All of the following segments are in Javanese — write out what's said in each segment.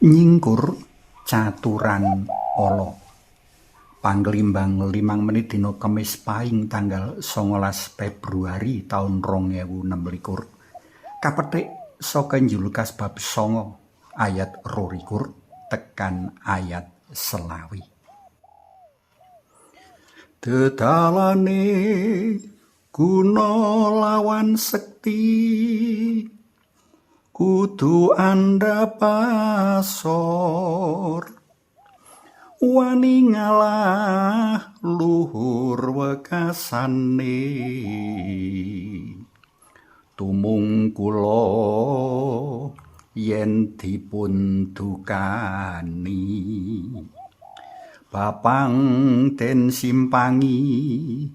Nyingkur caturan ala. Panglimbang 5 menit dina Kemis Paing tanggal 19 Februari taun 2026. Kapetik saka Injil Lukas bab 9 ayat 22 tekan ayat 20. Dedalane guna lawan sekti kudu andhap asor, wani ngalah luhur wekasane, tumung kula yen dipun dukani, bapang den simpangi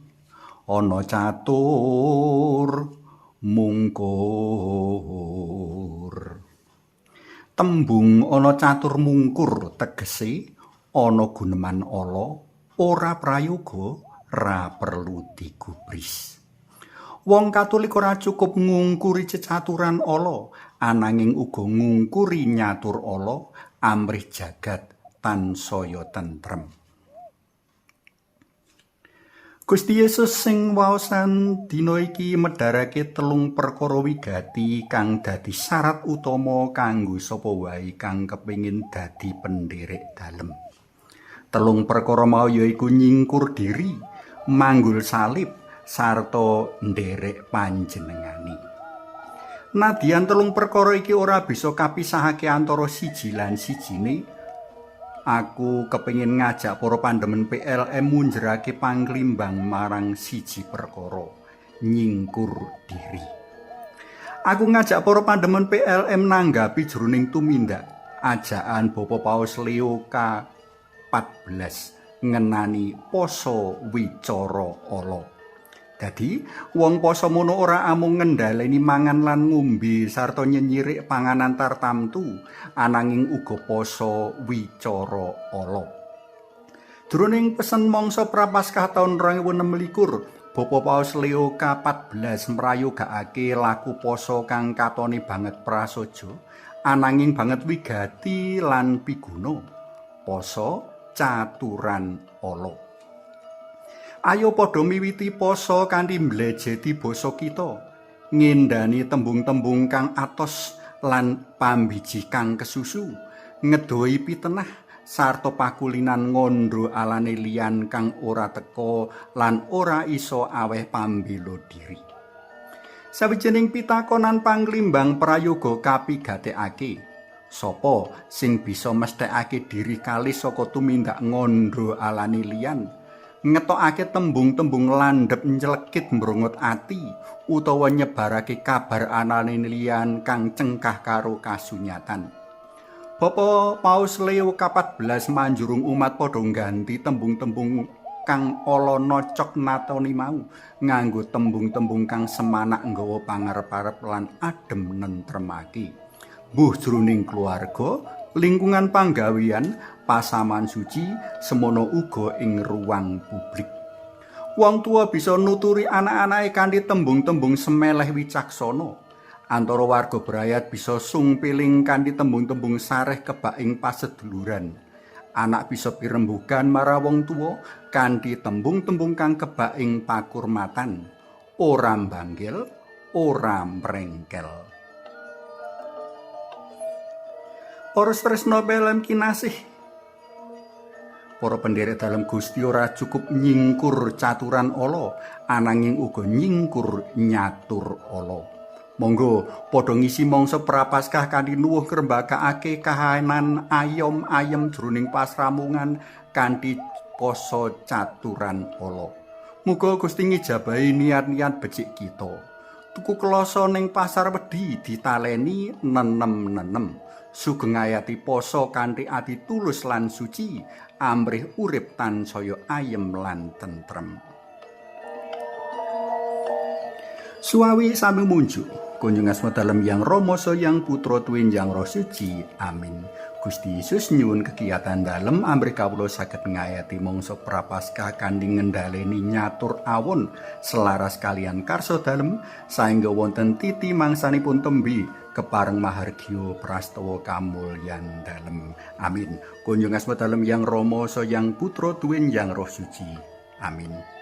ana catur mungkur. Tembung ana catur mungkur tegese ana guneman ala, ora prayoga, ra perlu digubris. Wong Katolik ora cukup ngungkuri cecaturan ala, ananging uga ngungkuri nyatur ala amrih jagat tansaya tentrem. Gusti Yesus sing waosan dina iki medharake telung perkara wigati kang dadi syarat utama kanggo sapa wae kang kepengin dadi pendherek dalem. Telung perkara mau yaiku nyingkur diri, manggul salib, sarta nderek panjenengane. Nadyan telung perkara iki ora bisa kapisahake antara siji lan sijine, aku kepengin ngajak para pandemen PLM munjerake panglimbang marang siji perkara, nyingkur diri. Aku ngajak para pandemen PLM nanggapi jroning tumindak ajakan Bapak Paus Leo K14 ngenani poso wicara ala. Dadi, wong poso mono ora amung ngendhaleni mangan lan ngombe sarta nyenyirik panganan tartamtu, ananging uga poso wicara ala. Jroning pesen mangsa Prapaskah taun 2026, Bapak Paus Leo K14 mrayogakake laku poso kang katone banget prasaja, ananging banget wigati lan piguna. Poso caturan ala. Ayo padha miwiti poso kanthi mblejeti basa kita, ngendani tembung-tembung kang atos lan pambiji kang kesusu, ngedohi pitenah sarta pakulinan ngandha alane liyan kang ora teka lan ora iso aweh pambela diri. Sawijining pitakonan panglimbang prayoga kapigatekake, sapa sing bisa mesthekake diri kalis saka tumindak ngandha alane liyan, ngetokake tembung-tembung landhep nylekit mbrongot ati utawa nyebarake kabar anane liyan kang cengkah karo kasunyatan? Bapak Paus Leo K14 manjurung umat padha ngganti tembung-tembung kang ala nocok natoni mau nganggo tembung-tembung kang semanak nggawa pangarep-arep lan adem nentremake. Mbuh jroning keluarga, lingkungan panggawean, pasaman suci, semono uga ing ruang publik. Wong tua bisa nuturi anak-anake kanthi tembung-tembung semeleh wicaksana. Antara warga brayat bisa sungpiling kanthi tembung-tembung sareh kebak ing paseduluran. Anak bisa pirembugan marang wong tua kanthi tembung-tembung kang kebak ing pakurmatan. Ora mbanggel, ora mrengkel. Para tresna PLM kinasih, para pendherek dalem Gusti ora cukup nyingkur caturan ala, ananging uga nyingkur nyatur ala. Monggo padha ngisi mangsa Prapaskah kanthi nuwuh ngrembakakake kahanan ayom ayem jroning pasramungan kanthi poso caturan ala. Muga Gusti ngijabahi niat-niat becik kita. Tuku kloso ning pasar wedi ditaleni nenem-nenem. Sugeng ngayati poso kanthi ati tulus lan suci, amrih urip tansaya ayem lan tentrem. Suawi sami munjuk, kunjung asma dalem Yang Rama Yang Putra tuwin Yang Roh Suci. Amin. Gusti Yesus, nyuwun kekiyatan dalem amrih kawula saged ngayati mangsa Prapaskah kanthi ngendhaleni nyatur awon selaras kaliyan karsa dalem, saengga wonten titi mangsanipun tembi kepareng mahargya prastawa kamulyan dalem. Amin. Kunjung asma dalem Yang Rama, Sang Yang Putra tuwin Yang Roh Suci. Amin.